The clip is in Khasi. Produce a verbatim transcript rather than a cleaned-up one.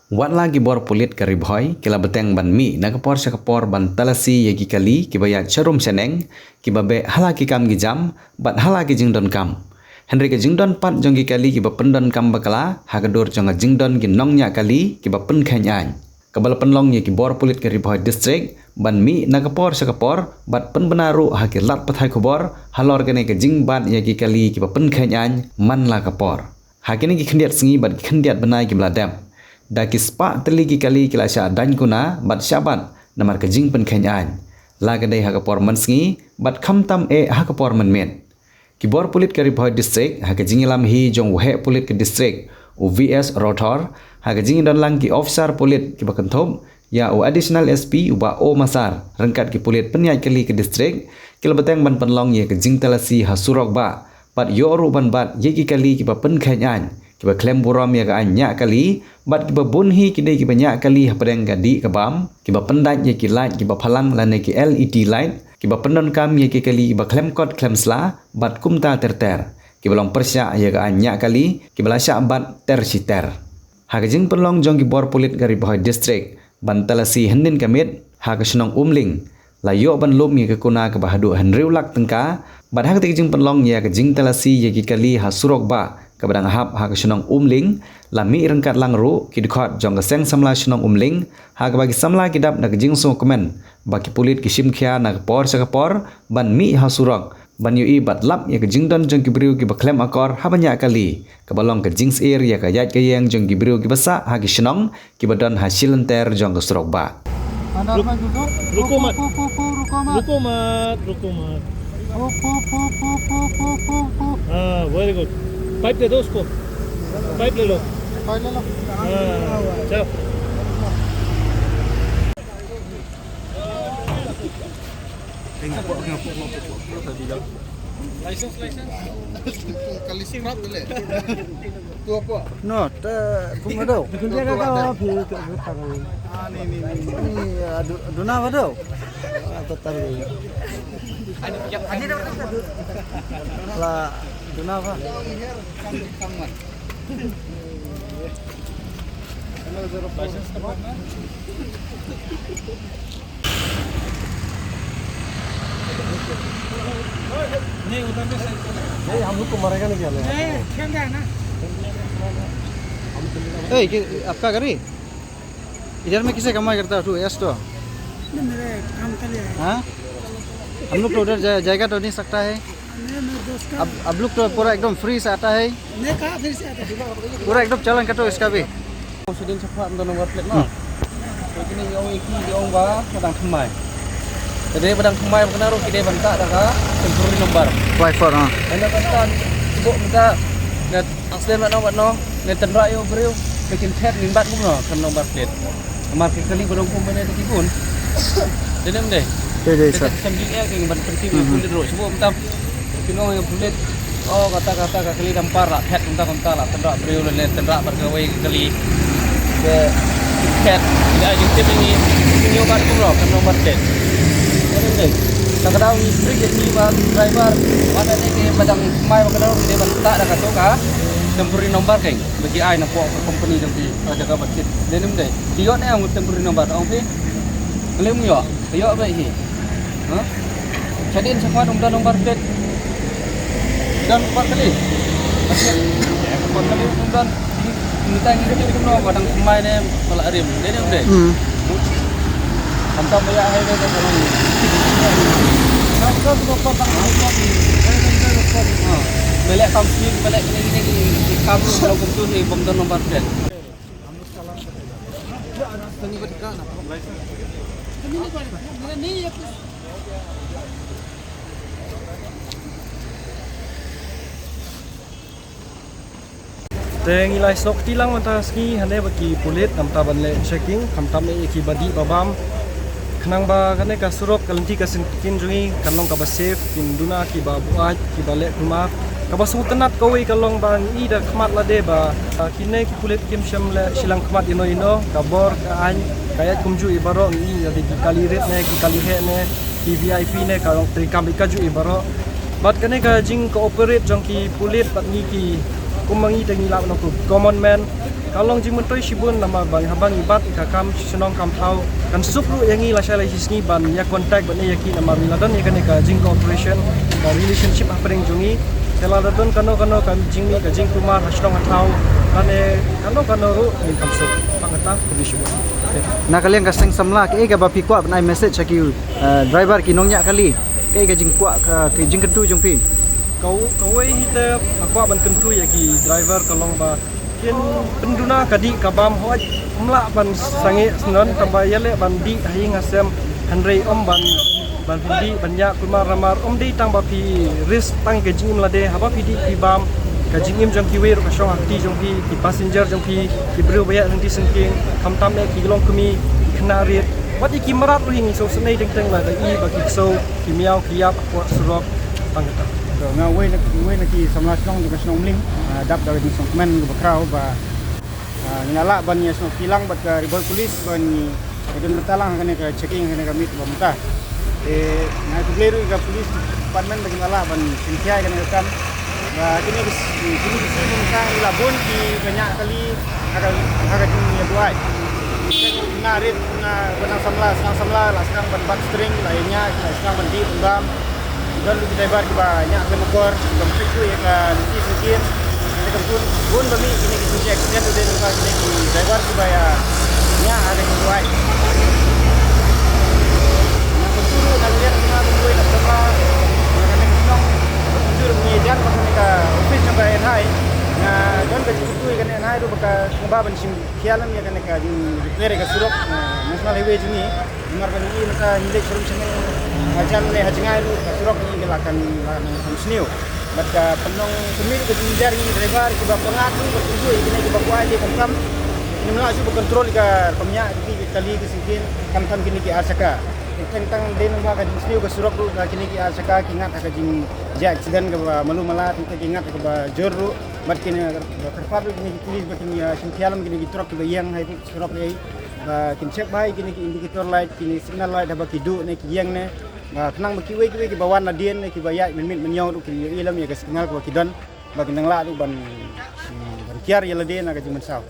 Wat la ki bor pulit ka Ri Bhoi ki la bteng ban mih na ka por sha ka por ban talasi ïa ki kali kiba ïaid sharum shaneng, kiba beh ha la ki kam ki jam bad ha la ki jingdonkam. Hynrei ka jingdon pat jong ki kali kiba pyndonkam bakla ha ka dur jong ka jingdon ki nongñiah kali kiba pynkheiñ aiñ, kaba la pynlong ïa ki bor pulit ka Ri Bhoi District ban mih na ka por sha ka por bad pynbna ruh ha ki lad pathai khubor halor kane ka jingbat ïa ki kali kiba pynkheiñ aiñ man la ka por. Ha kine ki khyndiat sngi bad ki khyndiat bnai kiba la dep, da ki spah tylli ki kali ki la shah daiñ kuna bad shah bat namar ka jingpynkheiñ aiñ, la ka dei ha ka por mynsngi bad khamtam eh ha ka por mynmiet. Ki bor pulit ka Ri Bhoi District ha ka jingïalam hi jong u heh pulit ka district, u V S Rathore, ha ka jingdon lang ki officer pulit kiba kynthup ïa u Additional S P u Bah O Massar ryngkat ki pulit pynïaid kali ka district, ki la bteng ban pynlong ïa ka jingtalasi ha surok bah bad ïoh ruh ban bat ïa ki kali kiba pynkheiñ aiñ, kiba khlem burom ïa ka aiñ ñiah kali bad kiba bun hi ki dei kiba ñiah kali hapdeng ka dih ka bam, kiba pyndait ïa ki light kiba phalang lane ki L E D light, kiba pyndonkam ïa ki kali kiba khlem kot khlem sla bad kumta ter ter, kiba long pyrshah ïa ka aiñ ñiah kali kiba la shah bat ter shi ter. Ha ka jingpynlong jong ki bor pulit ka Ri Bhoi District ban talasi hynnin ka miet ha ka shnong Umling, la ïoh ban lum ïa ka kuna kaba haduh hynriew lak tyngka, bad ha katei ka jingpynlong ïa ka jingtalasi ïa ki kali ha surok bah kaba dang hap ha ka shnong Umling, la mih ryngkat lang ruh ki dkhot jong ka seng samla shnong Umling, ha kaba ki samla ki dap da ka jingsngewkmen ba ki pulit ki shim khia na ka por sha ka por ban mih ha surok ban ïohi bad lap ïa ka jingdon jong ki briew kiba khlem akor haba ñiah kali, kaba long ka jingsyier ïa ka ïaid ka ïeng jong ki briew kiba sah ha ki shnong kiba don ha shilynter jong ka surok bah. रुको मत। रुको मत, रुको मत। हाँ, वेरी गुड। पाइप दे दो उसको। पाइप ले लो। पाइप ले लो। हाँ, चलो। License, license. Kali scrap le. Tu apa? No, te kum ada. Ni, adu, duna apa tu? Apa tadi? La, duna apa? नहीं, हम लोग को मारेगा नहीं क्या? नहीं, खेल रहा है ना। ए, कि, आपका गाड़ी? इधर में किसे कमाई करता है तू? यस तो। नहीं, मेरे काम के लिए है। हाँ? हम लोग तो उधर जा-, जाएगा तो नहीं सकता है। नहीं, मेरे दोस्त का अब, अब लोग तो पूरा एकदम फ्री से आता है। नहीं, कहाँ फ्री से आता है? पूरा एकदम चालान कटो इसका भी। Shadien shaphang da number plate ma. Hmm. Te kine ïa ong ïa ki ïa ong ba ka dang thymmai. Te dei ba dang thymmai ba kane ruh ki dei ban tah da ka temporary number. Apply for, ah. Ynda kata shu buh mynta ne accident wat no wat no ne tynrah ïa u briew te kin thet ngin bat kumno ka number plate. Namar ki kali ba dang kum mane te ki bun. Dei ne ym dei? Dei, dei, sir. Te ka shem dei ïa ki ban pynthik ïa u pulit ruh shu buh mynta. Ki ong ïa u pulit, oh, kata, kata ka kali dumper la phet kumta kumta la tynrah briew lane tynrah bad kawei ka kali. Te phet, ïa, jingtip ïa ngi, ngi ïoh bat kumno ka number plate. Ïa, dei, dei. Te ka daw ngi strict ïa ngi ba driver, wat la dei ki ba dang thymmai ba ka daw ngi dei ban tah da kato ka temporary number keiñ ba ki ai na poh ka company jong ki, ka jaka ba thied. Dei ne ym dei? Ki ïoh ne em temporary number, ong phi? Khlem ïoh. Ïoh beit hi. Ha? Shadien shaphang um don number plate. Don number kali. Number kali um don. Mynta ngi kali kumno ba dang thymmai ne ba la rim. Dei ne ym dei? Hmm. Khamtam ba ïa highway ka kali. Ha. Me leh kam speed, me leh kine kine ki kam ruh kalau kumtu hi bym don number plate. Te ngi la ïasnoh kti lang mynta ka sngi hangne bad ki pulit namar ban leh checking, khamtam eh ïa ki ba dih ba bam. Khnang ba kane ka surok ka lynti ka seng ktien jong ngi kan long kaba safe, kin duna kiba buaid, kiba leh kulmar. Kaba sngewtynnat kawei ka long ba ngi i da khmat lade ba, ah, kine ki pulit kim shym leh shilliang khmat ïano ïano, ka bor, ka aiñ, ka ïaid kumjuh ïa baroh, ngi i lade ki kali rit ne, ki kali heh ne, ki V I P ne, ka long treikam ïa kajuh ïa baroh. Bad kane ka jing cooperate jong ki pulit bad ngi ki Kum ma ngi te ngi lah ban ong kum common man, ka long jingmyntoi shibun namar ba haba ngi bat ïa ka kam shnong kam thaw, kan suk ruh ïa ngi lashai lashisngi ban ïa contact bad ïa ki namar ngi la don ïa kane ka jing cooperation, ka relationship hapdeng jong ngi. Te lada don kano kano ka jingmih ka jingkulmar ha shnong ha thaw, lane kano kano ruh ngin kham suk. Tang kata, khublei shibun. Na ka liang ka seng samla, kaei kaba phi kwah ban ai message ha ki, eh, driver ki nongñiah kali, kaei ka jingkwah, ka, ka jingkyntu jong phi? Ka, kawei hi te nga kwah ban kyntu ïa ki driver ka long ba kin pynduna ka dih ka bam, hooid, ym lah ban sangeh syndon, tang ba ïaleh ban dih ha ïing ha sem, hynrei ym ban, ban pyndih ban ñiah kulmar namar ym dei tang ba phi risk tang ka jingim lade, haba phi dih phi bam, ka jingim jong kiwei ruh ka shong ha kti jong phi, ki passenger jong phi, ki briew ba ïaid ryntih syngkien, khamtam eh ki longkmie, ki khynnah rit, wat ïa ki mrad ruh hi ngi sngewsynei teng teng lada i ba ki ksew, ki miaw, ki ïap hapoh surok, tang kata. To, nga wei na, wei na ki samla shnong jong ka shnong Mling, ah, dap da ka jingsngewkmen kaba khraw ba, ah, ngi la lah ban ïasnohkti lang bad ka Ri Bhoi Police ba ngi ïadon bynta lang ha kane ka checking ha kane ka miet ba mynta. Te nga ai khublei ruh ïa ka police department ba ki la lah ban shim khia ïa kane ka kam. Ba kine ki, kine ki sngi ba mynta ngi la bun kiba ñiah kali ha ka, ha ka jingïabuaid. Ki nang rit, ki nang, ki nang samla, ki nang samla la sdang ban bat steering, la ïa ñiah, la sdang ban dih ban bam. Don ruh ki driver kiba ñiah khlem akor, kiba mphriang ïa ka lynti syngkien. Kane ka bun, bun ba mih kine ki jingïa accident ruh dei lyngba kine ki driver kiba ïa ñiah ha ka jingduwai. Nga kyntu ruh na ka liang jong nga ban wei na ka samla, na kane ka shnong, kyntu ruh ngi jan ba kane ka office jong ka N H A I. Nga don ka jingkyntu ïa kane N H A I ruh ba ka sngewbha ban shim khia lem ïa kane ka jing repair ïa ka surok, eh, National Highway jong ngi. Namar ba ngi mynta ngi leit sharum shaneng, ha jan ne ha jngai ruh ka surok ngi la kan, la kan sniew. Bad ka pynlong pynmih ka jingjar ngi driver kiba pyngngad ruh bad kumjuh ïa kine kiba kwah ïa khamtam. Ngim lah shuh ba control ïa ka rukom ñiah ki kali ki syngkien, khamtam kine ki ar shaka. Teng tang dei namar ka jingsniew ka surok ruh, ka kine ki ar shaka ki ngat ha ka jingjia accident kaba malu mala, teng tang ki ngat kaba jur ruh. Bad kine ba kyrpad ruh kine ki police ba kin ïa shim khia lem kine ki truck kiba ïeng ha surok ei. Ba kin check bha ïa kine ki indicator light, kine signal light haba ki duh ne ki ïeng ne. Ba khnang ba kiwei kiwei kiba wan nadien ne kiba ïaid mynmiet mynñiaw ruh kin ïohi lem ïa ka signal kaba ki don. Ba kin nang lah ruh ban, hmm, ban kiar ïa lade na ka jingmynsaw.